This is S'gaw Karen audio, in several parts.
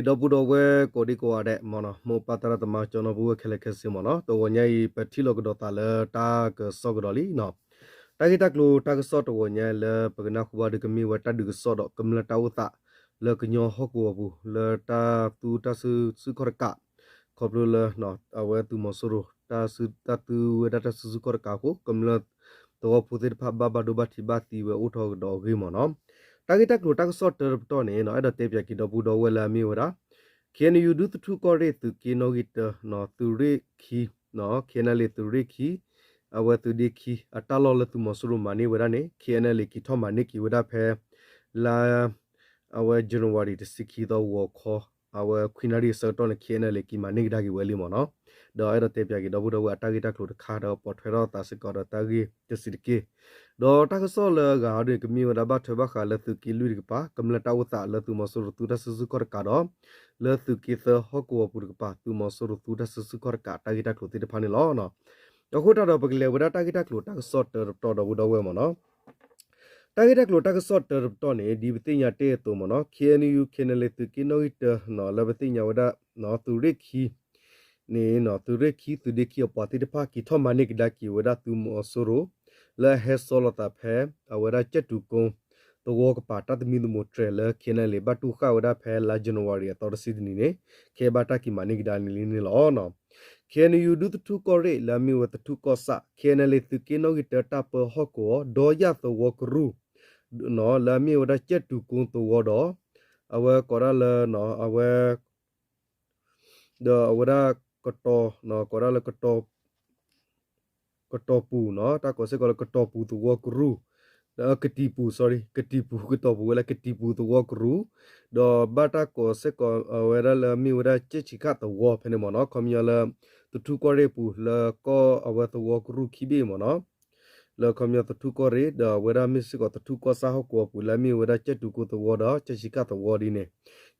ဒီပုၢ်ဒီဝဲၢ်ကိးဒံကိးဂၤဒဲးမ့ၢ်နီၤ, မိၢ်ပၢ်သရၣ်သမါ ကၠီနီၤ ပုၢ်ဝဲၢ်ခဲလၢာ်ခဲဆ့မ့ၢ်နီၤ, တဂီၤညါအံၤ ပထံၣ်လိာ်ကဒီးသးလၢတၢ်ကစီၣ်ကဒီးလံနီၤ. တၢ်ဂ့ၢ်တၢ်ကျိၤတၢ်ကစီၣ်တဂီၤညါလၢပကနၢ်ဟူဘၣ်ဒီး ကမ့ၢ်ဝဲတၢ်ဒုးကစီၣ်ဒီးကမျၢၢ်တၢ်အိၣ်သး လၢကညီဟီၣ်ကဝီၤပူၤ လၢတၢ်သူတၢ်စုဆူၣ်ခီၣ်တကး, ခီဖျိလၢ အဝဲသုးမီၤစိရိၤ တၢ်သုဝဲဒၣ်တၢ်စုဆူၣ်ခီၣ်တကးအဃိ ကမျၢၢ်သဝီဖိသ့ၣ်တဖၣ် ဘၣ်ဘၣ်ဒိဘၣ်ထံးဘၣ်သံဝဲအိၣ်ထီၣ်ကဒီးအဂ့ၢ်မ့ၢ်နီၤ. တၢ်ဂ့ၢ်တၢ်ကျိၤတၢ်ကစီၣ်တၢတပတီၢ်န့ၣ် အဲၣ်ဒိးတဲပၠးက့ၤဒီပုၢ်ဒီဝဲၢ်လၢအမ့ၢ်ဝဲဒၣ် KNU ဒူသထူၣ်ကီၢ်ရ့ၣ် သုးက့နီၣ်ဂံၢ်တၢ သုးရ့ၣ်ခံ KNLA သုးရ့ၣ်ခံ အဝဲသုးဒ့ခံ အတၢ်လီၢ်လၢသုးမီၤစိရိၤမၤန့ၢ်ဝဲဒၣ်န့ၣ် KNLA က့ၤထီၣ်မၤန့ၢ်က့ၤဝဲဒၣ်ဖဲ လါ အဝဲ January တဆံခံသီ ဂီၤခီ အဝဲခွံနၣ်ရံၣ်အဆၢကတီၢ်န့ၣ် KNLA က့ၤမၤန့ၢ်ကဒါက့ၤဝဲလံမ့ၢ်နီၤ. ဒီးအဲၣ်ဒိးတဲပၠးက့ၤဒီပုၢ်ဒီဝဲၢ်အတၢ်ဂ့ၢ်တၢ်ကျိၤတခါ ဒီးပိာ်ထွဲထီၣ်သးစ့ၢ်ကီးဒီးတၢ်ဂ့ၢ်တဆံးတက့ၢ်. ဒီးတၢ်ကစီၣ်လၢအဂၤအံၤဒ်န့ၣ် ကမ့ၢ်ဝဲဒၣ်ဘၣ်ထွဲဘၣ်ဃးလၢသုးက့လွံၢ်တကပၤ ကမျၢၢ်တၢ်အိၣ်သးလၢသုးမီၤစိရိၤသူတၢ်စုဆူၣ်ခီၣ်တကးဒီး လၢသုးက့သၢဟီၣ်ကဝီၤပူၤတကပၤ သုးမီၤစိရိၤသူတၢ်စုဆူၣ်ခီၣ်တကး တၢ်ဂ့ၢ်တၢ်ကျိၤသ့ၣ်တဖၣ်န့ၣ်လီၤ. အဃိတၢ်ဒီးပကလဲၤဝဲဒၣ်တၢ်ဂ့ၢ်တၢ်ကျိၤတၢ်ကစီၣ်တၢတပတီၢ်ဒီပုၢ်ဒီဝဲၢ်မ့ၢ်နီၤ. တၢ်ဂ့ၢ်တၢ်ကျိၤတၢ်ကစီၣ်တၢတပတီၢ်န့ၣ် ဒ်ပသ့ၣ်ညါတ့ၢ်အသိးမ့ၢ်နီၤ KNU KNLA သုးက့နီၣ်ဂံၢ်တၢ လၢပသ့ၣ်ညါဝဲဒၣ် သုးရ့ၣ်ခံ န့ၣ် သုးရ့ၣ်ခံသုးဒ့ခံအပှၤသ့ၣ်တဖၣ် က့ၤထီၣ်မၤန့ၢ်ကဒါက့ၤဝဲဒၣ်သုးမီၤစိရိၤ လၢအဟဲစိာ်လီၤသးဖဲ အဝဲဒၣ်ကၠဲၣ်တူၤကိသဝီကပၤ တၢ်သမံသမိးတြဲၤလၢ KNLA ဘၣ်တူၢ်ဃာ်ဝဲဒၣ်ဖဲလါ January အသီတဆံတနံၤန့ၣ် ကဲဘၣ်တၢ်က့ၤမၤန့ၢ်ကဒါန့ၣ်လံန့ၣ်လီၤ. KNU ဒူသထူၣ်ကီၢ်ရ့ၣ် လၢအမ့ၢ်ဝဲသထူၣ်ကီၢ်ဆၣ် KNLA သုးက့နီၣ်ဂံၢ်တၢတၢ်ပၢဟီၣ်ကဝီၤ ဒီယၣ်သဝီကရူၢ် လၢအမ့ၢ်ဝဲဒၣ်ကၠဲၣ်တူၤကိသဝီဒီး အဝဲကိးဒၣ်လၢ အဝဲ ဒီးအဝဲဒၣ်ကတီၤ ကိးဒၣ်လၢ ကတီၤပူၤနီၤ, တၢ်ကိးစ့ၢ်ကီးလၢကတီၤပူၤသဝီကရူၢ်, ကတံၤပူၤ sorry ကတံၤပူၤ ကတီၤပူၤဝဲလၢကတံၤပူၤသဝီကရူၢ်, ဒီးဘၣ်တၢ်ကိးစ့ၢ်ကီးအဝဲဒၣ်လၢမ့ၢ်ဝဲဒၣ်ကၠဲၣ်ဆံးခၣ်သဝီဖဲန့ၣ်မ့ၢ်နီၤ, ခီပညီလၢ သထူၣ်ကီၢ်ရ့ၣ်ပူၤလၢကီၢ်အဝဲသဝီကရူၢ်ခံဘ့ၣ်မ့ၢ်နီၤ လၢခီပညီသထူၣ်ကီၢ်ရ့ၣ် ဒီးအဝဲဒၣ်မ့ၢ်စ့ၢ်ကီးသထူၣ်ကီၢ်ဆၣ်ဟီၣ်ကဝီၤပူၤလၢအမ့ၢ်ဝဲဒၣ်ကၠဲၣ်တူၤကိသဝီဒီးကၠဲၣ်ဆံးခၣ်သဝီဒ်န့ၣ်,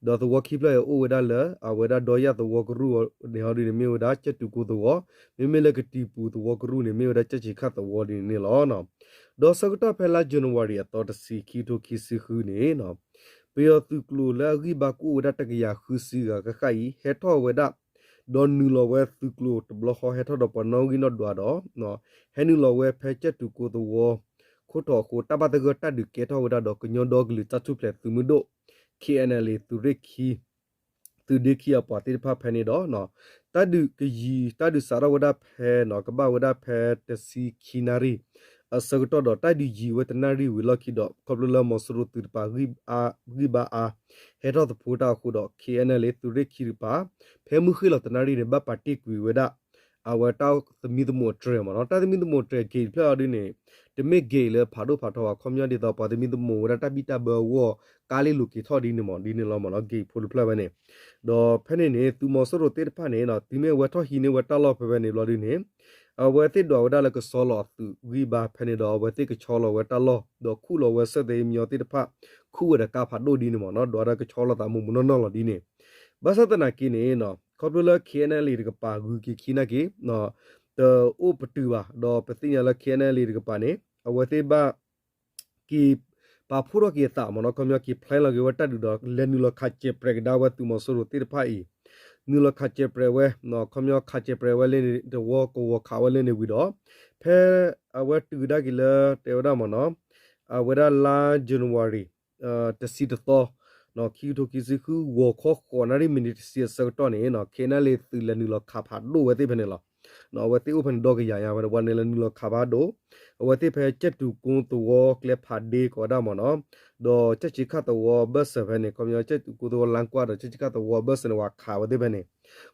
ဒီးသဝီခံဖျၢၣ်အံၤအိၣ်ဝဲဒၣ်လၢ အဝဲဒၣ်ဒီယၣ်သဝီကရူၢ်န့ၣ်ဟီဒ်န့ၣ် မ့ၢ်ဝဲဒၣ်ကၠဲၣ်တူၤကိသဝီ, မ့မ့ၢ်လၢကတံၤပူၤသဝီကရူၢ်န့ၣ် မ့ၢ်ဝဲဒၣ်ကၠဲၣ်ဆံးခၣ်သဝီဒ်န့ၣ်န့ၣ်လီၤ. ဒီးဆၢကတီၢ်ဖဲလါ January အသီတဆံ ခံကထိခံဆံဃုန့ၣ် ပယီၤသုးကျိၤလၢအဂံၢ်ဘါကအိၣ်ဝဲဒၣ်တကယၤဃုဆံဂၤဃၣ်ဃၣ်အံၤ ဟဲထီၣ်ဝဲဒၣ် ဒီးနုာ်လီၤဝဲသုးကျိၤတဘျီဃီ ဟဲထီၣ်ဒီးပှၤနီၣ်ဂံၢ်နီၣ်ဒွးဒီး ဟဲနုာ်လီၤဝဲဖဲကၠဲၣ်တူၤကိသဝီ ခိၣ်ထီၣ်အဃိ တၢ်ဘၣ်သဂၢၢ်တၢ်ဒုးကဲထီၣ်ဝဲဒၣ်ဒီးကညီဒီကလုာ်တၢ်ထူၣ်ဖျဲးသုးမုၢ်ဒိၣ် KNLA သုးရ့ၣ်ခံ သုးဒ့ခံအပှၤသ့ၣ်တဖၣ်ဖဲန့ၣ်ဒီး တၢ်ဒုးကယံၤ တၢ်ဒုးစးထီၣ်ဝဲဒၣ်ဖဲနီၤ ကဘၣ်ဝဲဒၣ်ဖဲတဆံခံနၣ်ရံၣ် အဆၢကတီၢ်ဒီး တၢ်ဒုးယံၤဝဲတနၣ်ရံၣ်ဝံၤလီၢ်ခံဒီး ခီဖျိလၢမီၤစိရိၤသုးတကပၤ ဂံၢ်ဘါအါ ဟဲထီၣ်သဖိတၢ်အဃိဒီး KNLA သုးရ့ၣ်ခံတကပၤ ဖဲမုၢ်ဃ့ၢ်လီၤတနၣ်ရံၣ်န့ၣ် ဘၣ်ပာ်တ့ၢ်ကွံာ်ဝဲဒၣ် အဝဲတၢ်သမံသမိးတြဲၤမ့ၢ်နီၤ, တၢ်သမံသမိးတြဲၤ gate တဖျၢၣ်အီၤဒ်န့ၣ် တမ့ၢ် gate လၢဖးဒိၣ်ဖးထီဘၣ် ခီပညီဒ်သိးပှၤသမံသမိးဝဲဒၣ်တၢ်ဘံၣ်တၢ်ဘၢအဂီၢ် ကါလ့လိၤက့ၤထီၣ်ဒ်န့ၣ်မ့ၢ် ဒ်န့ၣ်လီၤမ့ၢ်နီၤ gate ဖိတဖျၢၣ်ဖဲန့ၣ်, ဒီးဖဲန့ၣ်န့ၣ် သုးမီၤစိရိၤသ့ၣ်တဖၣ်န့ၣ် တုၤမ့ၢ်အဝဲထီၣ်ဟံးန့ၢ်ဝဲတၢ်လီၢ်ဖဲဖဲန့ၣ်ဘျီဒ်န့ၣ် အဝဲသ့ၣ်ဒွးဝဲဒၣ်လၢကဆီလီၤအသုးဂံၢ်ဘါဖဲန့ၣ်ဒီး အဝဲသ့ၣ်ကဆီလီၤဝဲတၢ်လီၢ် ဒီးခူၣ်လီၤဝဲစဲးသ့မညီသ့ၣ်တဖၣ် ခူၣ်ဝဲဒီးကါဖးဒိၣ်ဒ်န့ၣ်မ့ၢ်နီၤ, ဒွးဒၣ်ကဆီလီၤသးမုၢ်မုၢ်နီၢ်နီၢ်လီၤဒ်န့ၣ်, ဘၣ်ဆၣ်သနာ်က့န့ၣ် ခီဖျိလၢ KNLA တကပၤဂုၤက့ၤခံနာ်က့ တအိၣ်ပတုာ်ဘၣ်, ဒီးပသ့ၣ်ညါလၢ KNLA တကပၤန့ၣ် အဝဲသ့ၣ်ဘၣ် က့ၤပာ်ဖှိၣ်ထီၣ်က့ၤအသးမ့ၢ်နီၤ, ခီပညီက့ၤ plan လီၤက့ၤဝဲတၢ်ဒုးဒီး လဲၤနုာ်လီၤခးစဲးပြဲးကဒါဝဲသုးမီၤစိရိၤသ့ၣ်တဖၣ်အံၤ, နုာ်လီၤခးစဲးပြဲးဝဲ, ခီပညီခးစဲးပြဲးဝဲလၢန့ၣ် တဝီကဝီၤခးဝဲလၢန့ၣ်ဝံၤဒီး, ဖဲအဝဲတုၤကဒါက့ၤလၢတဲဝဲဒၣ်မ့ၢ်နီၤ, အဝဲဒၣ်လါ January တဆံတသီ ခံကထိခံဆံဃု ဂီၤခီဃိးနၣ်ရံၣ်မံးနံးတဆံအဆၢကတီၢ်န့ၣ် KNLA သုးလဲၤနုာ်လီၤခးဖးဒိၣ်ဝဲသ့ၣ်ဖဲန့ၣ်လီၤ. အဝဲသ့ၣ်အိၣ်ဖဲန့ၣ်ဒီကယၤညါဝဲ ဝဲန့ၣ်လဲၤနုာ်လီၤခးဖးဒိၣ်, အဝဲသ့ၣ်ဖဲကၠဲၣ်တူၤကိသဝီကျဲဖးဒ့ကိးဝဲဒၣ်မ့ၢ်နီၤ, ဒီးကၠဲၣ်ဆံးခၣ်သဝီဘၢၣ်စၢၤဖဲန့ၣ် ခီပညီကၠဲၣ်တူၤကိသဝီလါကွၢ်ဒီး ကၠဲၣ်ဆံးခၣ်သဝီဘၢၣ်စၢၤန့ၣ် ပှၤခးဝဲသ့ၣ်ဖဲန့ၣ်,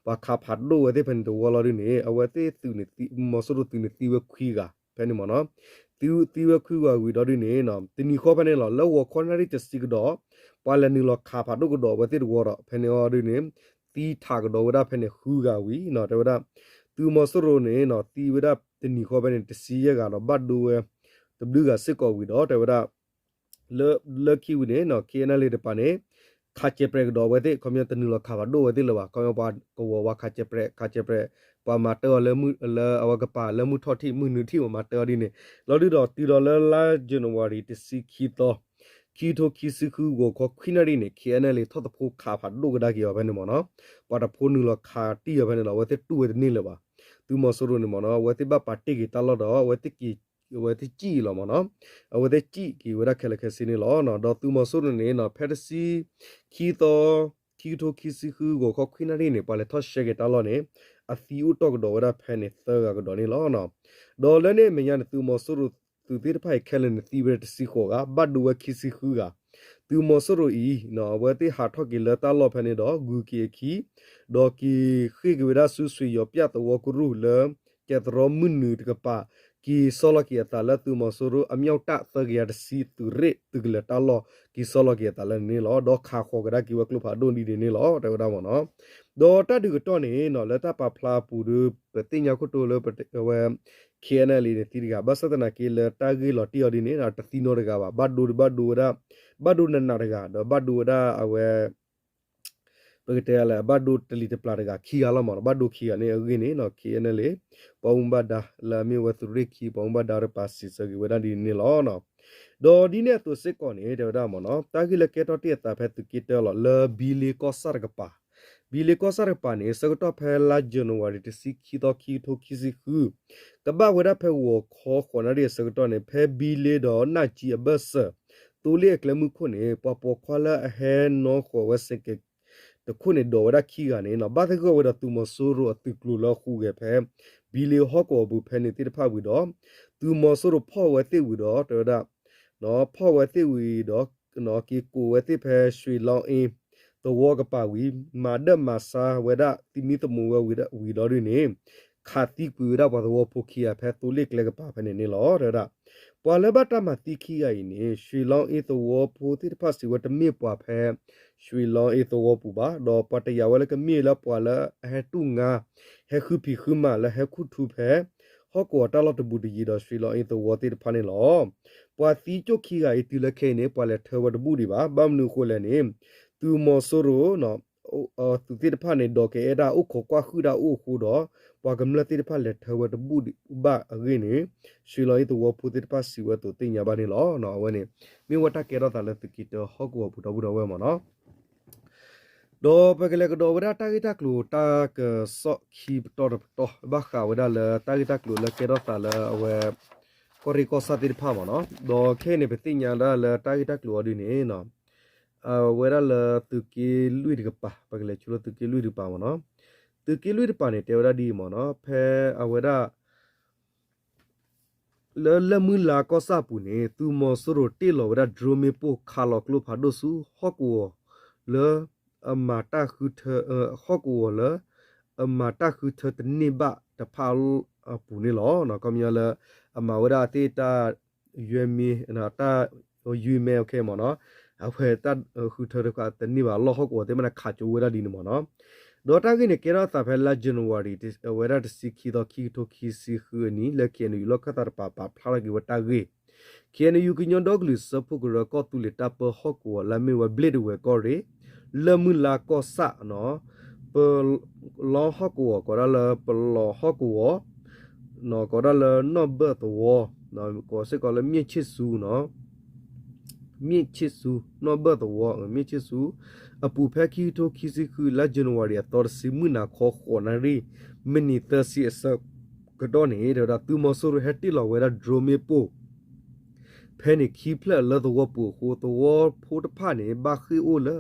ပှၤခးဖးဒိၣ်ဝဲသ့ၣ်ဖဲန့ၣ်တဝီလီၤဒ်န့ၣ် အဝဲသ့ၣ်သုးန့ၣ် မီၤစိရိၤသုးန့ၣ်သံဝဲခွံဂၤဖဲန့ၣ်မ့ၢ်နီၤ, သံဝဲခွံဂၤဝံၤဒီးဒ်န့ၣ် တနံၤဃီဖဲန့ၣ်လီၤ လၢဂီၤခီနၣ်ရံၣ်တဆံကဒီး ပှၤလဲၤနုာ်လီၤခးဖးဒိၣ်ကဒီးအဝဲသ့ၣ်တဝီဒီး ဖဲန့ၣ်အီၤဒ်န့ၣ် သံထးကဒီးဝဲဒၣ်ဖဲန့ၣ်ဃုဂၤဝံၤနီၤ, တဲဝဲဒၣ် သုးမီၤစိရိၤန့ၣ် သံဝဲဒၣ်တနံၤဃီဖဲန့ၣ် တဆံယဲၢ်ဂၤဒီး ဘၣ်ဒိဝဲ တဘျုးဂၤစ့ၢ်ကီးဝံၤဒီး တဲဝဲဒၣ် လၢခံဝံၤန့ၣ် KNLA တကပၤန့ၣ် ခးစဲးပြဲးကဒီးအဝဲသ့ၣ် ခီပညီတနုာ်လီၤခးဖးဒိၣ်ဝဲသ့ၣ်လၢၤဘၣ် ခီပညီပှၤကဝီၤဝဲခးစဲးပြဲး ခးစဲးပြဲး ပှၤမၤတၢ်အီၤလၢ လၢအဝဲကပၤလၢမုၢ်ထီၣ်ထံၣ် မုၢ်နုာ်ထံၣ်မၤတၢ်အီၤဒ်န့ၣ် လီၤဒုးဒီးတုၤဒီးလၢလါ January တဆံခံသီ ခံကထိခံဆံဃု ဂီၤခီခွံနၣ်ရံၣ်န့ၣ် ခ့ၣ်အဲၣ်အဲၣ်လ့ၣ် ထီၣ်သဖှိခးဖးဒိၣ်ကဒါက့ၤအီၤဖဲန့ၣ်မ့ၢ်နီၤ, ပှၤတဖိနုာ်လီၤခးတံၢ်အီၤဖဲန့ၣ်ဒီး အဝဲသ့ၣ်တူၢ်ဝဲတန့ၢ်လၢၤဘၣ်. သုးမီၤစိရိၤန့ၣ်မ့ၢ်နီၤ အဝဲသ့ၣ်ဘၣ်ပာ်တ့ၢ်က့ၤတၢ်လီၢ်ဒီး အဝဲသ့ၣ်က့ၤ အဝဲသ့ၣ်စံၣ်အံၤလီၤမ့ၢ်နီၤ, အဝဲသ့ၣ်စံၣ်က့ၤဝဲဒၣ်ခဲလၢာ်ခဲဆ့န့ၣ်လီၤ. ဒီးသုးမီၤစိရိၤန့ၣ်နီၤ ဖဲတဆံခံသီ ခံကထိခံဆံဃု ဂီၤခီခွံနၣ်ရံၣ်န့ၣ် ပှၤလဲၤထီၣ်ရှဲက့ၤတၢ်လီၢ်န့ၣ် အသံအိၣ်တီၢ်ကဒီးဝဲဒၣ်ဖဲန့ၣ်သၢဂၤကဒီးန့ၣ်လီၤ. ဒီးလၢန့ၣ်အမဲာ်ညါန့ၣ် သုးမီၤစိရိၤသုးသ့ၣ်တဖၣ်အံၤခဲလၢာ်န့ၣ် သံဝဲဒၣ်တဆံဃိးဂၤ, ဘၣ်ဒိဝဲခံဆံဃုဂၤ. သုးမီၤစိရိၤအံၤ အဝဲသ့ၣ်ဟးထီၣ်က့ၤလၢတၢ်လီၢ်ဖဲန့ၣ်ဒီး ဂုၤက့ၤအခံ ဒီးက့ၤဃ့ၢ်က့ၤဝဲဒၣ်ဆူ ဆွ့ၣ်ယီၤပၠၣ်သဝီကရူၢ်လၢ ကဲသရီမုၢ်နုာ်တကပၤ က့ၤဆီလီၤက့ၤအသးလၢသုးမီၤစိရိၤ အမြောက်တပ် သၢကယၤတဆံ သုးရ့ၣ်သုးကလၢၤတၢ်လီၢ် က့ၤဆီလီၤက့ၤအသးလၢန့ၣ်လီၤ. ဒီးခးဃီၤကဒါက့ၤဝဲကျိဖးဒိၣ်ဒ်န့ၣ်လီၤ တဲဝဲဒၣ်မ့ၢ်နီၤ. ဒီးတၢ်ဒုးကတီၢ်န့ၣ်နီၤ လၢတၢ်ပာ်ဖျါအပူၤဒီး ပသ့ၣ်ညါခိၣ်တိလၢ အဝဲ ခ့ၣ်အဲၣ်အဲၣ်လ့ၣ်န့ၣ် သံတဂၤ, ဘၣ်ဆၣ်သနာ်က့လၢတၢ်ဂ့ၢ်လီၤတံၢ်အီၤဒ်န့ၣ် တသံနီတဂၤဘၣ်, ဘၣ်ဒိဘၣ်ဒိဝဲဒၣ် ဘၣ်ဒိနးနးတဂၤ ဒီးဘၣ်ဒိဝဲဒၣ်အဝဲ ပကတဲလဲၣ် ဘၣ်ဒိတလံၤတပျၢ်တဂၤ ခံဂၤလီၤမ့ၢ်နီၤ, ဘၣ်ဒိခံဂၤန့ၣ်အဂ့ၢ်န့ၣ်နီၤ ခ့ၣ်အဲၣ်အဲၣ်လ့ၣ် ပှၤမူဘၣ်ဒါလၢအမ့ၢ်ဝဲသုးရ့ၣ်ခံ ပှၤမူဘၣ်ဒါတကပၤစံးဆၢက့ၤဝဲဒၣ်ဒ်န့ၣ်လီၤ. ဒီးဒ်န့ၣ်အသိးစ့ၢ်ကီးန့ၣ် တဲဝဲဒၣ်မ့ၢ်နီၤ တၢ်ဂ့ၢ်လၢကဲထီၣ်တ့ၢ်အသးဖဲသုးက့တၢလီၤ လၢဘံလ့ကီၢ်ဆၣ်တကပၤ, ဘံလ့ကီၢ်ဆၣ်တကပၤန့ၣ် ဆၢကတီၢ်ဖဲလါယနူၤအါရံၤ တဆံခံသီ ခံကထိခံဆံဃု ကဘၣ်ဝဲဒၣ်ဖဲဂီၤခီဃိးနၣ်ရံၣ်အဆၢကတီၢ်န့ၣ် ဖဲဘံလ့ဒီးနၢ်ကၠံအဘၢၣ်စၢၤ သိလ့ၣ်အကျဲမုၢ်ခိၣ်န့ၣ် ပှၤပိာ်ခွါလၢအဟဲနီၣ်ဃီၤဝဲစဲးကဲးတခိၣ်န့ၣ် ဒိးဝဲဒၣ်ခံဂၤန့ၣ်နီၤ ဘၣ်သဂၢၢ်ဝဲဒီးသုးမီၤစိရိၤအသုးကျိၤလၢဟူးဂဲၤဖဲ ဘံလ့ဟီၣ်ကဝီၤပူၤဖဲန့ၣ်သ့ၣ်တဖၣ်ဝံၤဒီး သုးမီၤစိရိၤဖီၣ်ဝဲသ့ၣ်ဝံၤဒီး တဲဝဲဒၣ် ဖီၣ်ဝဲသ့ၣ်ဝံၤဒီး က့ၤကိးဝဲသ့ၣ်ဖဲ ရွှေလောင်းအင်း သဝီကပၤဝံၤ မၤဒၢၣ်မၤဆါဝဲဒၣ် သမံသမိးဝဲဝံၤဒီးဒ်န့ၣ် ခးသံကွံာ်ဝဲဒၣ်ပှၤသဝီဖိခံဂၤဖဲသိလ့ၣ်ကျဲကပၤဖဲန့ၣ်န့ၣ်လီၤ. တဲဝဲဒၣ် ပှၤလၢဘၣ်တၢ်မၤသံခံဂၤအံၤန့ၣ် ရွှေလောင်းအင်းသဝီဖိသ့ၣ်တဖၣ်စံးဝဲတမ့ၢ်ပှၤဖဲ ရွှေလောင်းအင်းသဝီပူၤဘၣ်, ဒီးပှၤတယာ်ဝဲလၢကမ့ၢ်လၢပှၤလၢအဟဲတူၢ်ငါ ဟဲဃုဖံးဃုမၤလၢဟဲခူၣ်ထူဖဲ ဟီၣ်ကဝီၤတၢ်လီၢ်တဘူးတယံၤဒီး ရွှေလောင်းအင်းသဝီသ့ၣ်တဖၣ်န့ၣ်လီၤ. ပှၤသံကၠိၣ်ခံဂၤအံၤတုၤလၢခဲအံၤန့ၣ် ပှၤလဲၤထၢဝဲတဘူၣ်ဒံးဘၣ်. ဘၣ်မနုၤအဃိလဲၣ်န့ၣ် သုးမီၤစိရိၤ သုးသ့ၣ်တဖၣ်န့ၣ် ဒီးကအဲၣ်ဒၣ်အိၣ်ခိးကွၢ်ဃုာ်ဒၣ်အိၣ်အဃိဒီး ပှၤကမျၢၢ်သ့ၣ်တဖၣ်လဲၤထၢဝဲတဘူၣ်ဒံးဘၣ်အဂ့ၢ်န့ၣ် ရွှေလောင်းအင်းသဝီဖိသ့ၣ်တဖၣ်စံးဝဲအသိးသ့ၣ်ညါဘၣ်န့ၣ်လီၤ. အဝဲန့ၣ် မ့ၢ်ဝဲတၢ်ကဲထီၣ်သးလၢသုးက့တၢဟီၣ်ကဝီၤပူၤဒီပုၢ်ဒီဝဲၢ်မ့ၢ်နီၤ. ဒီးပကလဲၤကဒီးဝဲဒၣ်တၢ်ဂ့ၢ်တၢ်ကျိၤတၢ်ကစီၣ်ခံပတီၢ်တပတီၢ် ဘၣ်ဃးဝဲဒၣ်လၢတၢ်ဂ့ၢ်တၢ်ကျိၤလၢကဲထီၣ်သးလၢအဝဲ ကီၢ်ရ့ၣ်ကီၢ်ဆၣ်သ့ၣ်တဖၣ်မ့ၢ်နီၤ. ဒီးခဲအံၤန့ၣ် ပသ့ၣ်ညါဒၣ်လၢတၢ်ဂ့ၢ်တၢ်ကျိၤအီၤဒ်န့ၣ် အဝဲဒၣ်လၢသုးက့လွံၢ်တကပၤ ပကလဲၤဆူလၢသုးက့လွံၢ်တကပၤမ့ၢ်နီၤ. သုးက့လွံၢ်တကပၤန့ၣ် တဲဝဲဒၣ်ဒ်အံၤမ့ၢ်နီၤ ဖဲအဝဲဒၣ် လၢလၢၢ်မုၢ်လါကီၢ်ဆၣ်အပူၤန့ၣ် သုးမီၤစိရိၤတ့ၢ်လီၤဝဲဒၣ် drone မ့ၣ်ပိၢ်ခးလီၤကျိဖးဒိၣ်ဆူ ဟီၣ်ကဝီၤလၢ အမၤတၢ်ဃုထၢ ဟီၣ်ကဝီၤလၢ အမၤတၢ်ဃုထၢတန့ၢ်ဘၣ်တဖၣ်အပူၤန့ၣ်လီၤ. ခီပညီလၢ အမၤဝဲဒၣ်အသ့ၣ်တၢ် ယွဲမ့ၢ် တၢ် ယွဲမ့ၢ် မ့ၢ်နီၤ အဝဲတၢ်ဃုထၢတခါတန့ၢ်ဘၣ်လီၢ်ဟီၣ်ကဝီၤသ့ၣ်မနုၤခးကၠိဝဲဒၣ်ဒ်န့ၣ်မ့ၢ်နီၤ. ဒီးတၢ်ဂ့ၢ်န့ၣ် ကဲထီၣ်အသးဖဲလါ January ဝဲဒၣ်တဆံခံသီ ခံကထိခံဆံဃုအနံၤ လၢ ခ့ၣ်အဲၣ်ယူၣ် လီၢ်ခၢၣ်သးတကပၤ ပာ်ဖျါထီၣ်က့ၤဝဲတၢ်ဂ့ၢ် ခ့ၣ်အဲၣ်ယူၣ် ကညီဒီကလုာ်စၢဖှိၣ်ကရၢကီၢ်သူလ့ၤတၢ်ပၢဟီၣ်ကဝီၤ လၢအမ့ၢ်ဝဲ ဘျ့ၣ်ဒဝဲၢ်ကီၢ်ရ့ၣ် လၢၢ်မုၢ်လါကီၢ်ဆၣ် ပလီဟီၣ်ကဝီၤ ကိးဒၣ်လၢပလီဟီၣ်ကဝီၤ ကိးဒၣ်လၢနီၢ်ဘၢၣ်သဝီ ကိးစ့ၢ်ကီးလၢ မြစ်ချစ်စု နီၤ မြစ်ချစ်စု နီၢ်ဘၢၣ်သဝီ မြစ်ချစ်စု အပူၤဖဲခံကထိခံဆံဃု လါ January အသီတဆံ မုၢ်နၤခီ ဃိးနၣ်ရံၣ် မံးနံးသၢဆံအဆၢကတီၢ်န့ၣ် တဲဝဲဒၣ်သုးမီၤစိရိၤဟဲတ့ၢ်လီၤဝဲဒၣ် drone မ့ၣ်ပိၢ် ဖဲန့ၣ်ခံဖျၢၣ်လၢသဝီပူၤအဃိ သဝီဖိတဖၣ်န့ၣ် ဘၣ်ဃ့ၢ်အိၣ်လၢ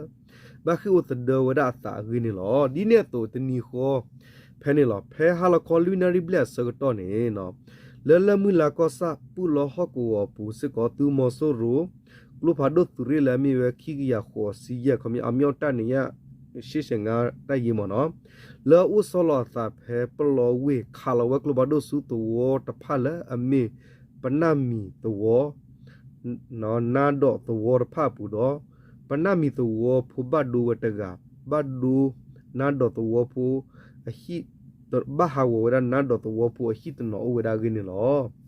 ဘၣ်ဃ့ၢ်အိၣ်သဒၢဝဲဒၣ်အသးအဂ့ၢ်န့ၣ်လီၤ. ဒ်န့ၣ်အသိးတနံၤဃီ ဖဲန့ၣ်လီၤ ဖဲဟါလီၤခီလွံၢ်နၣ်ရံၣ်ဘျဲၣ်အဆၢကတီၢ်န့ၣ် လၢလၢၢ်မုၢ်လါကီၢ်ဆၣ် ပူၣ်လီဟီၣ်ကဝီၤအပူၤစ့ၢ်ကီး သုးမီၤစိရိၤ ကျိဖးဒိၣ်သုးရ့ၣ်လၢအမ့ၢ်ဝဲ ခံကယၤဃိးဆံယဲၢ် ခီပညီ အမြောက်တပ် န့ၣ်ယ ရှစ်ဆယ့်ငါး တပ်ရင်းမ့ၢ်နီၤ လၢအအိၣ်ဆီလီၤအသးဖဲပလီဝ့ၢ် ခးလီၤဝဲကျိဖးဒိၣ်ဆူသဝီတဖၣ်လၢအမ့ၢ် ပနၢ်မံၤသဝီ နါဒီးသဝီတဖၣ်အပူၤဒီး ပနၢ်မံၤသဝီဖိဘၣ်ဒိဝဲတဂၤ ဘၣ်ဒိ နါဒီးသဝီဖိ အဟံၣ် ဘၣ်ဟးဂီၤဝဲဒၣ်နါဒီးသဝီဖိအဟံၣ်တနီၤအိၣ်ဝဲဒၣ်အဂ့ၢ်န့ၣ်လီၤ.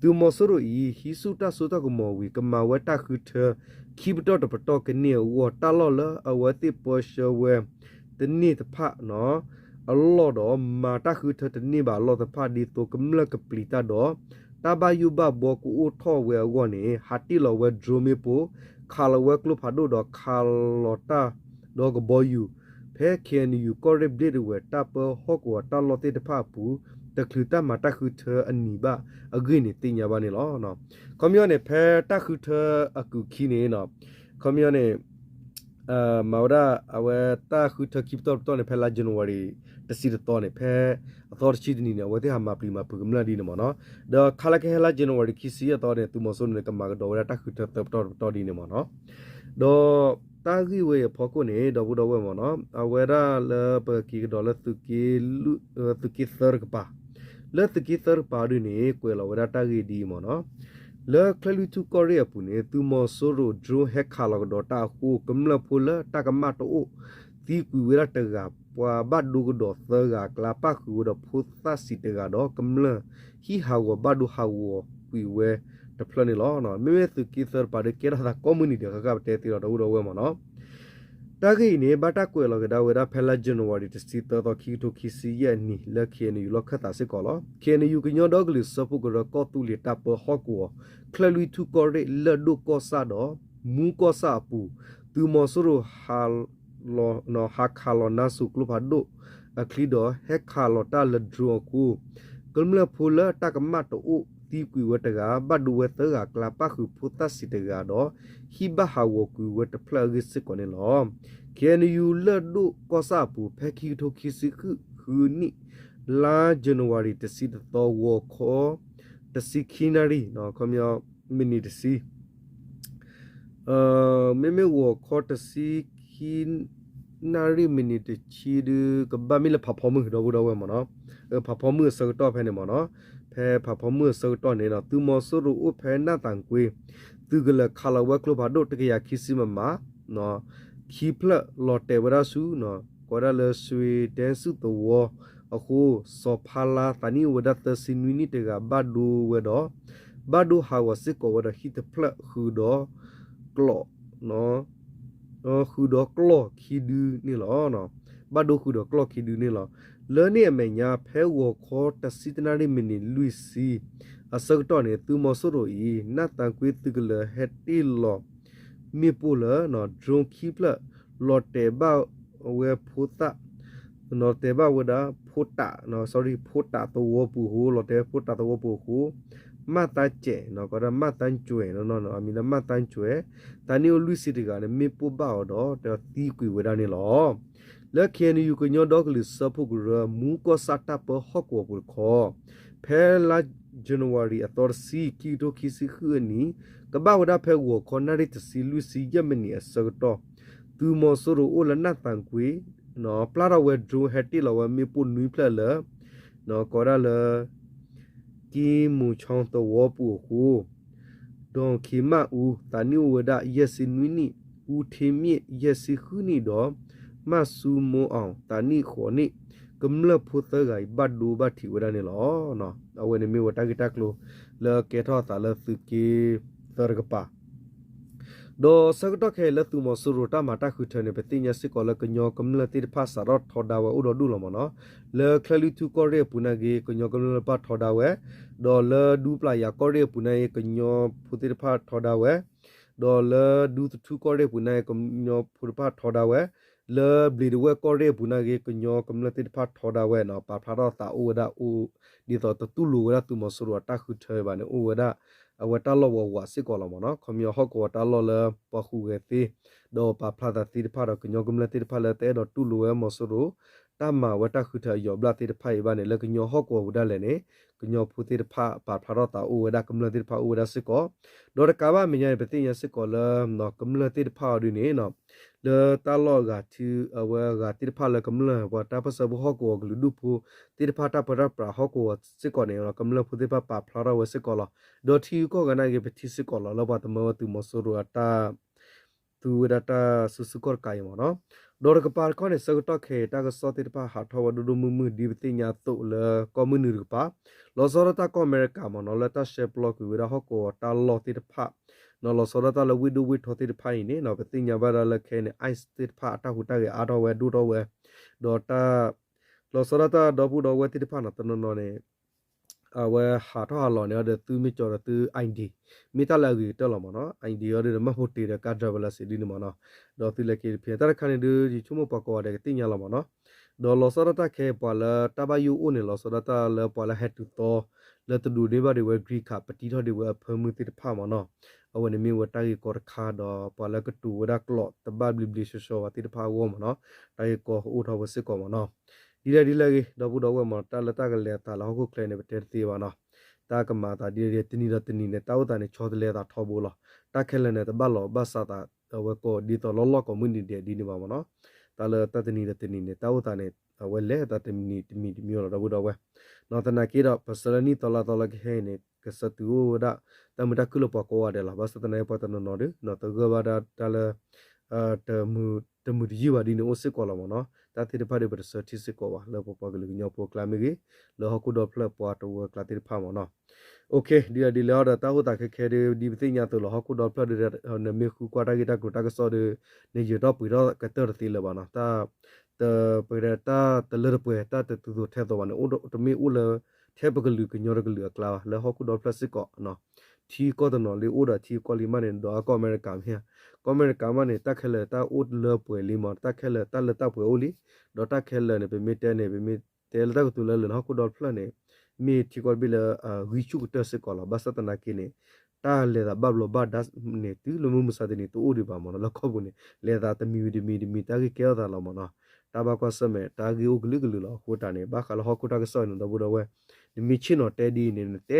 သုးမီၤစိရိၤအံၤ ဟံးဆူၣ်တၢ်စိတၢ်ကမီၤဝံၤ ကမၤဝဲတၢ်ဃုထၢ ခံပတီၢ်တပတီၢ်ကန့ၢ်အဂီၢ် တၢ်လီၢ်လၢအဝဲသ့ၣ်ပၢဆှၢဝဲ တန့ၢ်တဖၣ် အလီၢ်ဒီး မၤတၢ်ဃုထၢတန့ၢ်ဘၣ်အလီၢ်တဖၣ် ဒ်သိးကမျၢၢ်ကပျံၤတၢ်ဒီး တၢ်ဘၣ်ယိၣ်ဘၣ်ဘှီကအိၣ်ထီၣ်ဝဲအဂီၢ်န့ၣ် ဟးတ့ၢ်လီၤဝဲ drone မ့ၣ်ပိၢ် ခးလီၤဝဲကျိဖးဒိၣ်ဒီးခးလီၤတၢ် ဒီးကဘီယူၤ ဖဲ ခ့ၣ်အဲၣ်ယူၣ် ကီၢ်ရ့ၣ်ဘျ့ဒဝဲၢ် တၢ်ပၢဟီၣ်ကဝီၤတၢ်လီၢ်သ့ၣ်တဖၣ်အပူၤ တချုးတၢ်မၤတၢ်ဃုထၢအနံၤဘၣ်အဂ့ၢ်န့ၣ် သ့ၣ်ညါဘၣ်န့ၣ်လီၤ. ခီပညီန့ၣ် ဖဲတၢ်ဃုထၢအကုၢ်ခံန့ၣ် ခီပညီန့ၣ် မၤဝဲဒၣ်အဝဲတၢ်ဃုထၢခံပတီၢ်တပတီၢ်န့ၣ် ဖဲလါ January တဆံတသီန့ၣ် ဖဲအသီတဆံတနံၤန့ၣ် အဝဲသ့ၣ်ဟးမၤပျံၤမၤဖုးကမျၢၢ်ဒ်န့ၣ်မ့ၢ်နီၤ. ဒီးခါလၢကဟဲလါ January ခံဆံယဲၢ်သီန့ၣ် သုးမီၤစိရိၤန့ၣ် ကမၤကဒီးဝဲဒၣ်တၢ်ဃုထၢသၢပတီၢ်တပတီၢ်ဒ်န့ၣ်မ့ၢ်နီၤ. ဒီးတၢ်ဂ့ၢ်ဝဲအံၤအဖီခိၣ်န့ၣ် ဒီပုၢ်ဒီဝဲၢ်မ့ၢ်နီၤ အဝဲဒၣ်လၢပကက့ၤကဒီးလၢ သုးက့သၢတကပၤ, လၢသုးက့သၢတကပၤဒ်န့ၣ် ကွဲးလီၤဝဲဒၣ်တၢ်ဂ့ၢ်ဒ်အံၤမ့ၢ်နီၤ. လၢချၢၣ်လွံၢ်ထူၣ်ကီၢ်ရ့ၣ်အပူၤန့ၣ် သုးမီၤစိရိၤ drone ဟဲခးလီၤကဒီးတၢ်အဃိ ကမျၢၢ်ဖိလၢတၢ်ကမၣ်တအိၣ် သံကွံာ်ဝဲဒၣ်တဂၤ, ပှၤဘၣ်ဒိကဒီးသၢဂၤအကျါ ပၣ်ဃုာ်ဝဲဒီးဖိသၣ်ဆံးတဂၤဒီး ကမျၢၢ်ဟံၣ်ဟးဂီၤဘၣ်ဒိဟးဂီၤကွံာ်ဝဲတဖျၢၣ်န့ၣ်လီၤ. မ့မ့ၢ်သုးက့သၢတကပၤဒီး ကဲထီၣ်သးကိးမုၢ်နံၤဒဲး ဃၣ်ဃၣ်ပတဲသ့လီၤ ဒီပုၢ်ဒီဝဲၢ်မ့ၢ်နီၤ. တၢ်ဂ့ၢ်အံၤန့ၣ် ဘၣ်တၢ်ကွဲးလီၤကဒါဝဲဒၣ်ဖဲလါ January တဆံသၢသီ ခံကထိခံဆံယဲၢ်အနံၤ လၢ ခ့ၣ်အဲၣ်ယူၣ် လီၢ်ခၢၣ်သးစ့ၢ်ကီးလီၤ. ခ့ၣ်အဲၣ်ယူၣ် ကညီဒီကလုာ်စၢဖှိၣ်ကရၢ ကီၢ်သူလ့ၤတၢ်ပၢဟီၣ်ကဝီၤ ချၢၣ်လွံၢ်ထူၣ်ကီၢ်ရ့ၣ် လၢၢ်ဒိၣ်ကီၢ်ဆၣ်ဒီး မူကီၢ်ဆၣ်အပူၤ သုးမီၤစိရိၤ ဟးခးလီၤနါစိၤကျိဖးဒိၣ်အချံဒီး ဟဲခးလီၤတၢ်လၢ drone အဃိ ကမျၢၢ်ဖိလၢတၢ်ကမၣ်တအိၣ် သံကွံာ်ဝဲတဂၤ, ဘၣ်ဒိဝဲသၢဂၤအကျါ ပၣ်ဃုာ်ဖိသၣ်ဆံးတဂၤဒီး ဟံၣ်ဘၣ်ဟးဂီၤကွံာ်ဝဲတဖျၢၣ်အဂ့ၢ်စ့ၢ်ကီးန့ၣ်လီၤ. ခ့ၣ်အဲၣ်ယူၣ် လၢၢ်ဒိၣ်ကီၢ်ဆၣ်အပူၤ ဖဲခံကထိခံဆံဃုနံၣ် လါ January တဆံတသီ ဂီၤခီ တဆံခံနၣ်ရံၣ် ခီပညီ မံးနံးတဆံ မ့မ့ၢ်ဂီၤခီတဆံခံ နၣ်ရံၣ်မံးနံးတဆံဒု ကဘၣ်မ့ၢ်လၢဖးဖီမုၢ် ဒီပုၢ်ဒီဝဲၢ်မ့ၢ်နီၤ, ဖးဖီမုၢ်အဆၢကတီၢ်ဖဲန့ၣ်မ့ၢ်နီၤ, ဖဲဖးဖီမုၢ်အဆၢကတီၢ်န့ၣ် သုးမီၤစိရိၤအိၣ်ဖဲနၢ်သးကွ့ သုးကလၢၤခးလီၤဝဲကျိဖးဒိၣ် တကယၤခံဆံ မမ ခံဖျၢၣ်လီၤတဲာ်ဝဲဒၣ်ဆူ ကိးဝဲဒၣ်လၢ စွ့ၤဒဲစုသဝီအဃိ စီၤဖါလါ သးနံၣ်အိၣ်ဝဲဒၣ်သၢဆံနွံနံၣ်တဂၤ ဘၣ်ဒိဝဲဒီး ဘၣ်ဒိဟးဂီၤစ့ၢ်ကီးဝဲဒီးဟံၣ်တဖျၢၣ်ဃုာ်ဒီးကျီၢ် ဃုာ်ဒီးကျီၢ်ခံဒုန့ၣ်လီၤ. ဘၣ်ဒိဃုာ်ဒီးကျီၢ်ခံဒုန့ၣ်လီၤ. လၢန့ၣ်အမဲာ်ညါ ဖဲဂီၤခီတဆံတနၣ်ရံၣ်မံးနံးလွံၢ်ဆံအဆၢကတီၢ်န့ၣ် သုးမီၤစိရိၤအံၤ နၢ်သးကွ့သုးကလၢၤဟဲတ့ၢ်လီၤ မ့ၣ်ပိၢ်လၢ drone ခံဖျၢၣ် လီၤတဲာ်ဘၣ်ဝဲဖိသၣ် လီၤတဲာ်ဘၣ်ဝဲဒၣ် ဖိတး sorry ဖိတးသဝီပူၤအဃိ လီၤတဲာ်ဝဲဖိတးသဝီပူၤအဃိ မၣ်သါစဲး ကိးဝဲဒၣ် မၣ်သါစဲး အမံၤလၢမၣ်သါစဲး သးနံၣ်အိၣ်လွံၢ်ဆံတဂၤန့ၣ် မ့ၣ်ပိၢ်ဘၣ်အီၤဒီး တသံကွံာ်ဝဲဒၣ်န့ၣ်လီၤ. လၢ ခ့ၣ်အဲၣ်ယူၣ် ကညီဒီကလုာ်စၢဖှိၣ်ကရၢ မူကီၢ်ဆၣ်တၢ်ပၢဟီၣ်ကဝီၤပူၤတခီ ဖဲလါ January အသီတဆံ ခံကထိခံဆံဃုအနံၤ ကဘၣ်ဝဲဒၣ်ဖဲဂီၤခီနၣ်ရံၣ်တဆံလွံၢ်ဆံယဲၢ်မံးနံးအဆၢကတီၢ် သုးမီၤစိရိၤအိၣ်လၢနၢ်သးကွ့ ပျၢ်ထီၣ်ဝဲ drone ဟဲတ့ၢ်လီၤဝဲမ့ၣ်ပိၢ်နွံဖျၢၣ်လၢ ကိးဝဲဒၣ်လၢ ကံမူၤဆီသဝီပူၤအဃိ ဒီၣ်ခ့မၣ်အူ သးနံၣ်အိၣ်ဝဲဒၣ်ယဲၢ်ဆံနွံနံၣ်, အူထ့မ့ၣ် ယဲၢ်ဆံဃုနံၣ်ဒီး မၣ်စူမိအီၣ် သးနံၣ်ဃိးနံၣ်, ကမျၢၢ်ဖိသၢဂၤအံၤ ဘၣ်ဒိဘၣ်ထံးဝဲဒၣ်န့ၣ်လီၤ. အဝဲန့ၣ်မ့ၢ်ဝဲတၢ်ဂ့ၢ်တၢ်ကျိၤ လၢကဲထီၣ်အသးလၢသုးက့သၢတကပၤ ဒီးဆၢကတီၢ်ခဲအံၤလၢသုးမီၤစိရိၤတၢ်မၤတၢ်ဃုထၢန့ၣ် ပသ့ၣ်ညါစ့ၢ်ကီးလၢကညီကမျၢၢ်သ့ၣ်တဖၣ်စးထီၣ်ထီဒါဝဲအိၣ်ဒီးဒူၣ်လီၤမ့ၢ်နီၤ. လၢချၢၣ်လွံၢ်ထူၣ်ကီၢ်ရ့ၣ်အပူၤနာ်က့ ကညီကမျၢၢ်တဖၣ်ထီဒါဝဲ, ဒီးလၢဒူပျၢ်ယၤကီၢ်ရ့ၣ်အပူၤနာ်က့ ကညီဖိသ့ၣ်တဖၣ်ထီဒါဝဲ, ဒီးလၢဒူသထူကီၢ်ရ့ၣ်အပူၤနာ်က့ ကညီဖိတဖၣ်ထီဒါဝဲ, လၢဘျံးဒဝဲၢ်ကီၢ်ရ့ၣ်အပူၤနာ်က့ ကညီကမျၢၢ်သ့ၣ်တဖၣ်ထီဒါဝဲနီၤ, ပာ်ဖျါထီၣ်သးအိၣ်ဝဲဒၣ်အိၣ် ဒ်သိးတတူၢ်လိာ်ဝဲဒၣ်သုးမီၤစိရိၤအတၢ်ဃုထၢဘၣ်န့ၣ် အိၣ်ဝဲဒၣ် အဝဲတၢ်လီၢ်ဝးဝးစ့ၢ်ကီးလီၤမ့ၢ်နီၤ. ခီပညီဟီၣ်ကဝီၤတၢ်လီၢ်လၢပှၤဟူးဂဲၤသ့ ဒီးပာ်ဖျါသးသ့ၣ်တဖၣ်ဒီး ကညီကမျၢၢ်သ့ၣ်တဖၣ်လၢတအဲၣ်ဒိးတူၢ်လိာ်ဝဲမီၤစိရိၤ တၢ်မၤဝဲတၢ်ဃုထၢအယီၤဘျၣ်သ့ၣ်တဖၣ်အံၤဘၣ်န့ၣ် လၢကညီဟီၣ်ကဝီၤပူၤဒၣ်လဲာ်န့ၣ် ကညီဖိသ့ၣ်တဖၣ်ပာ်ဖျါထီၣ်သးအိၣ်ဝဲဒၣ် ကမျၢၢ်သ့ၣ်တဖၣ်အိၣ်ဝဲဒၣ်စ့ၢ်ကီး, ဒီးတကးဘၣ်အမဲာ်ညါန့ၣ် ပသ့ၣ်ညါစ့ၢ်ကီးလၢ ကမျၢၢ်သ့ၣ်တဖၣ်အီၤဒ်န့ၣ် လၢတၢ်လီၢ်အဂၤထံ အဝဲအဂၤသ့ၣ်တဖၣ်လၢကမျၢၢ် ပှၤတၢ်ပၢၢ်ဆၢဖိဟီၣ်ကဝီၤကလုာ်ဒူၣ်ဖိသ့ၣ်တဖၣ်တၢ်ပၢတၢ်ပြးဟီၣ်ကဝီၤစ့ၢ်ကီးန့ၣ် ကမျၢၢ်ဖိသ့ၣ်တဖၣ်ပာ်ဖျါထီၣ်ဝဲစ့ၢ်ကီးလီၤ. ဒီးထံဂုၤကီၢ်ဂၤနာ်က့ ပထံၣ်စ့ၢ်ကီးလီၤ လၢပှၤတမၢဝဲသုးမီၤစိရိၤအတၢ် သူဝဲဒၣ်တၢ်စုဆူၣ်ခီၣ်တကးအံၤမ့ၢ်နီၤ. ဒီးတကပၤတခီန့ၣ် ဆၢကတီၢ်ခဲအံၤ တၢ်ကစီၣ်သ့ၣ်တဖၣ်ဟးထီၣ်ဝဲဒိၣ်ဒိၣ်မုၢ်မုၢ် ဒ်ပသ့ၣ်ညါအသိးလၢကီၢ်မုၢ်နုာ်တကပၤ လီၤဆီဒၣ်တၢ်ကီၢ်အမဲရကၤမ့ၢ်နီၤ လၢတၢ်ရှဲပျီကွံာ်ဝဲဒၣ်ဟီၣ်ကဝီၤတၢ်လီၢ်သ့ၣ်တဖၣ် လီၤဆီဒၣ်တၢ်လၢဝ့ၢ်ဒိၣ်ဝ့ၢ်ထီသ့ၣ်တဖၣ်အံၤန့ၣ် ပသ့ၣ်ညါဘၣ်ဒၣ်လၢခဲအံၤန့ၣ် ICE သ့ၣ်တဖၣ်အတၢ်ဟူးတၢ်ဂဲၤအါထီၣ်ဝဲဒိၣ်ထီၣ်ဝဲ ဒီးတၢ် လီၤဆီဒၣ်တၢ်ဒီပုၢ်ဒီဝဲၢ်သ့ၣ်တဖၣ်နီၤ တနီၤနီၤန့ၣ် အဝဲဟးထီၣ်ဟးလီၤန့ၣ်ဒီး သုမ့ၢ်ကၠီဒီးသု ID မ့ၢ်တၢ်လၢအဂ့ၤကတၢၢ်လီၤမ့ၢ်နီၤ. ID အီၤဒီး မှတ်ပုံတင် ဒီး ကါ driver license ဒ်န့ၣ်မ့ၢ်နီၤ. ဒီးသုလဲၤက့ၤတဖဲ တၢ်တခါန့ၣ်ဒုး ယဆိကမိၣ်ပှၤကိးဂၤဒဲးကသ့ၣ်ညါလီၤမ့ၢ်နီၤ. ဒီးလီၤဆီဒၣ်တၢ်ခဲ ပှၤလၢတၢ်ဘၣ်ယိၣ်အိၣ်န့ၣ် လီၤဆီဒၣ်တၢ်လၢပှၤလၢဟဲတုၤသီ လၢတဒိးန့ၢ်ဘၣ်ဒံးဝဲ green card ပတံထီၣ်ဒံးဝဲအဖၢမုၢ်သ့ၣ်တဖၣ်မ့ၢ်နီၤ. အဝဲန့ၣ်မ့ၢ်ဝဲတၢ်ဂ့ၢ်ကီတခါ ဒီးပှၤလၢကတိၤဝဲဒၣ်ကျိာ်တဘၣ်ဘျ့ဘျ့ဆှီဆှီဝဲသ့ၣ်တဖၣ်အဂီၢ်မ့ၢ်နီၤ. တၢ်ဂ့ၢ်ကီအိၣ်ထီၣ်ဝဲစ့ၢ်ကီးမ့ၢ်နီၤ. ဒ်လဲၣ်ဒ်လဲၣ်ဂ့ၤ ဒီပုၢ်ဒီဝဲၢ်မ့ၢ်နီၤ တၢ်လၢတၢ်ကလဲၤအသးလၢဟီၣ်ခိၣ်ချၢန့ၣ် ပတဲတသ့ဘၣ်နီၤ. တၢ်ကမၤအသးဒ်လဲၣ်ဒ်လဲၣ် တနံၤဒီးတနံၤန့ၣ် တၢ်အိၣ်သးန့ၣ် ဆီတလဲအသးထီဘိလီၤ. တၢ်ခဲလၢာ်န့ၣ် တဘၣ်လီၤဘၣ်စးသး အဝဲကိးဒ်သိးလီၢ်လီၢ်ကိးမုၢ်နံၤဒဲးဒ်န့ၣ်ဘၣ်မ့ၢ်နီၤ. တၢ်လၢတၢ်တနံၤဒီးတနံၤန့ၣ် တၢ်အိၣ်သးန့ၣ် အဝဲလဲၤအသးတမံၤတမံၤတမံၤလီၤ ဒီပုၢ်ဒီဝဲၢ်. နီၢ်သနာ်က့ဒီး ပဆၢလၢနံၣ်သီလါသီလၢကဟဲအံၤန့ၣ် ကဆၢတုၤအိၣ်ဝဲဒၣ် တၢ်မုာ်တၢ်ခုၣ်လၢပှၤကိးဂၤဒဲးလီၤ. ဘၣ်ဆၣ်သနာ်က့ပှၤတနီၤနီၤဒီး နီၢ်သဂၢၢ်ဘၣ်ဒၣ်တၢ်လၢ တမုာ်တယုၢ်ဘၣ်ဒ်န့ၣ်အိၣ်စ့ၢ်ကီးလီၤမ့ၢ်နီၤ. တၢ်သ့ၣ်တဖၣ်ဒီးပတဆၢထံစ့ၢ်ကီးဘၣ် လၢပပှၤကလုာ်ကညီဖိအကျါမ့ၢ်ဂ့ၤ, လၢဟီၣ်ခိၣ်ဒီဖျၢၣ်ပှၤတဝၢကျါသ့ၣ်တဖၣ်မ့ၢ်နီၤ. ဒ်လဲၣ်ဒ်လဲၣ်အီၤဒီး တၢ်အိၣ်သးခဲခဲဒီး ဒ်ပသ့ၣ်ညါအသိးလီၤ ဟီၣ်ခိၣ်ဒီဖျၢၣ်ဒီး နမ့ၢ်ဃုကွၢ်တၢ်ဂ့ၢ်တၢ်ကျိၤတၢ်ကစီၣ်ဒီး နယၢၤထီၣ်ပှ့ၤထီၣ်ကတၢၢ်တသ့လၢၤဘၣ်နီၤ. တ ပကတဲတၢ်တလၢတပှဲၤ တၢ်တသူသိးထဲသိးဘၣ်န့ၣ် တမ့ၢ်အိၣ်လၢ ထဲပကလုာ်ကညီတကလုာ်အကျါဘၣ် လၢဟီၣ်ခိၣ်ဒီဖျၢၣ်စ့ၢ်ကီး ထံကီၢ်တနီၤလံအိၣ်ဒီးထံကီၢ်လံမးန့ၣ် ဒီးအကီၢ်အမဲရကၤမ့ၢ်ဧါ, ကီၢ်အမဲရကၤမးန့ၣ် တၢ်ခဲလၢာ်တၢ်အိၣ်လၢပှဲၤလံမး တၢ်ခဲလၢာ်တၢ်လၢတၢ်ပှဲၤအိၣ်လံ, ဒီးတၢ်ခဲလၢာ်န့ၣ် ပမ့ၢ်တဲန့ၣ် ပမ့ၢ်တဲလၢတၢ်ကတိၤလၢလၢာ်န့ၣ် ဟီၣ်ခိၣ်ဒီဖျၢၣ်န့ၣ် မ့ၢ်ထံကီၢ်တဘ့ၣ်လၢ ဂံၢ်ဆူၣ်ကတၢၢ်စ့ၢ်ကီးလီၤ. ဘၣ်ဆၣ်သနာ်က့န့ၣ် တၢ်လဲၤသးဘၣ်ဘျီးဘၣ်ဒါန့ၣ် တုၤလၢမုၢ်မဆါတနံၤတအိၣ်ဒံးဘၣ်မးနီၤ လၢကီၢ်ပူၤန့ၣ် လဲၤသးတမံၤဝံၤတမံၤတမံၤ တၢ်ဂ့ၢ်ကဲထီၣ်သးလီၤမးနီၤ. တၢ်ဘၣ်ကွၢ်ဆၢၣ်မဲာ် တၢ်ဂ့ၢ်အိၣ်ကလုာ်ကလုာ်လီၤ. အဃိတၢ်န့ၣ် ဘၣ်ဃးလၢဟီၣ်ခိၣ်တၢ်ကစီၣ်အံၤန့ၣ် ဒီပုၢ်ဒီဝဲၢ် နမ့ၢ်ဆ့ၣ်နီၤတဲဒ်အံၤန့ၣ် န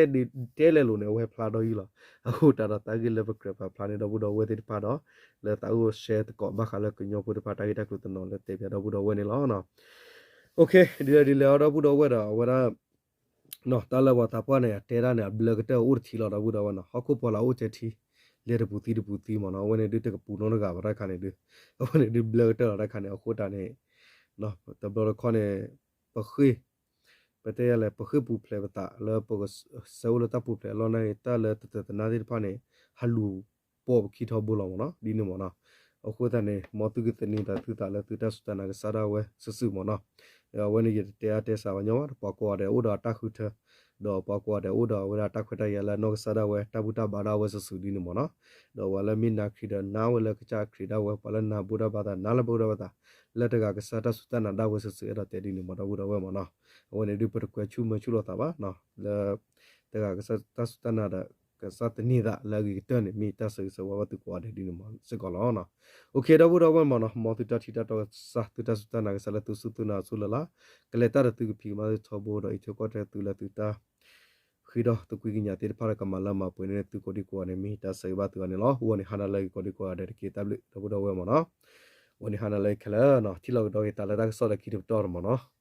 တဲလဲၤလိာ်န့ၣ် အဝဲဖျါဒီးယံၤလီၤ. အဃိတၢ်ဒီး တၢ်ဂ့ၢ်လၢပကြၢးပာ်ဖျါန့ၣ် ဒီပုၢ်ဒီဝဲၢ်သ့ၣ်တဖၣ်ဒီး လၢသးအိၣ် share သကိး ဘၣ်ဃးလၢကညီဖိတဖၣ်တၢ်ဂ့ၢ်တၢ်ကျိၤတနီၤလၢတဲပၠးဒီပုၢ်ဒီဝဲၢ်န့ၣ်လီၤ. ဒ်လဲၣ်ဒ်လဲၣ်အီၤ ဒီပုၢ်ဒီဝဲၢ်ဒီး အဝဲဒၣ် တၢ်လၢပှၤသးပှၢ်န့ၣ် အတဲဒၣ်န့ၣ် အဘျၢကတၢၢ်အိၣ်တထံးလီၤ ဒီပုၢ်ဒီဝဲၢ်နီၤ. ဟီၣ်ခိၣ်ပှၤလၢအိၣ်ထဲထံ လဲၤတပူၤသံတပူၤသံမးနီၤ. အဝဲန့ၣ်ဒုးတကပူၤနီတဂၤဘၣ်တၢ်ခါန့ၣ်ဒုး အဝဲန့ၣ်ဒုးဘျၢကတၢၢ်လီၤတၢ်ခါန့ၣ် အဃိတၢ်န့ၣ် တဘျီတခီန့ၣ် ပဃ့ၢ် ပတဲယၤလဲၣ် ပဃ့ၢ်ပူၤဖျဲးပသးလၢပကဆၢအိၣ်လၢတၢ်ပူၤဖျဲးအလီၢ်န့ၣ် တၢ်လၢတတၢာ်တနါသ့ၣ်တဖၣ်န့ၣ် ဟးလူၤပိာ်ပခံထီဘိလီၤမးနီၤ ဒ်န့ၣ်မးနီၤ. အဃိသတးန့ၣ် မ်သုကသန့ၤသးသုသးလၢသုတၢ်စူၢ်တၢ်နာ်ကစၢ်ဒၣ်ဝဲစုာ်စုာ်မးနီၤ. အဝဲန့ၣ်ယတတဲအါတဲစှၤပှၤညီဘၣ် ပှၤကိးဂၤဒဲးအိၣ်ဒီးအတၢ်ဃုထၢ ဒီးပှၤကိးဂၤဒဲးအိၣ်ဒီးအဝဲဒၣ်တၢ်ခွဲးတၢ်ယာ်လၢအနီၢ်ကစၢ်ဒၣ်ဝဲ တၢ်ဘူၣ်တၢ်ဘါဒၣ်ဝဲစုာ်စုာ်ဒ်န့ၣ်မးနီၤ. ဒီးပှၤလၢမ့ၢ်နာ်ခရံာ်ဒီးနာ်ဝဲလၢကစၢ်ခရံာ်ဒၣ်ဝဲ ပှၤလၢနာ်ဘူၣ်တၢ်ဘါသး နာ်လၢဘူၣ်တၢ်ဘါသး လၢတဂၤကစၢ်တၢ်စူၢ်တၢ်နာ်ဒၣ်ဝဲစုာ်စုာ် အဲၣ်ဒိးတဲဒ်န့ၣ်မး ဒီပုၢ်ဒီဝဲၢ်မးနီၤ. အဝဲန့ၣ်ဒုးပတကွဲးဆူၣ်မၤဆူၣ်လိာ်သးဘၣ် လၢ တဂၤကစၢ်တၢ်စူၢ်တၢ်နာ်ဒီး ကစၢ်သန့ၤသးလၢအဂ့ၤကတၢၢ်န့ၣ် မ့ၢ်တၢ်ဆၢဂ့ၤဆၢဝါဘၣ်သုကိးဂၤဒဲးဒ်န့ၣ်မးစ့ၢ်ကီးလီၤ. အိၣ်ခ့ ဒီပုၢ်ဒီဝဲၢ်မးနီၤ မ်သုတၢ်ထံၣ်တၢ်တီကစၢ် သုတၢ်စူၢ်တၢ်နာ်ကစၢ်လၢသုစူၢ်သုနာ်အဆူၣ်လၢ်လၢ် ကလဲၤတၢ်ဒီးသုကဖံးကမၤသုထီဘိဒီး အံးထွဲကွၢ်ထွဲသုလၢသုတၢ် ဃ့ဒီးသုကွံာ်ကညးသ့ၣ်တဖၣ်ဒီးကမၤလၢမၤပှဲၤန့ၢ်သုကိးဒံကိးဂၤန့ၣ် မ့ၢ်တၢ်ဆၢဂ့ၤဘၣ်သုဂၤန့ၣ်လီၤ. အဝဲန့ၣ်ဟါနၤလၢအဂ့ၤကိးဒံကိးဂၤဒဲးတက့ၢ် တၢ်ဘျုး ဒီပုၢ်ဒီဝဲၢ်မးနီၤ. အဝဲန့ၣ်ဟါနၤလၢအဂ့ၤခဲလၢာ်နီၤ ထံၣ်လိာ်ကဒီးက့ၤသးလၢတၢ်ကစီၣ်လၢခံတပတီၢ်မးနီၤ.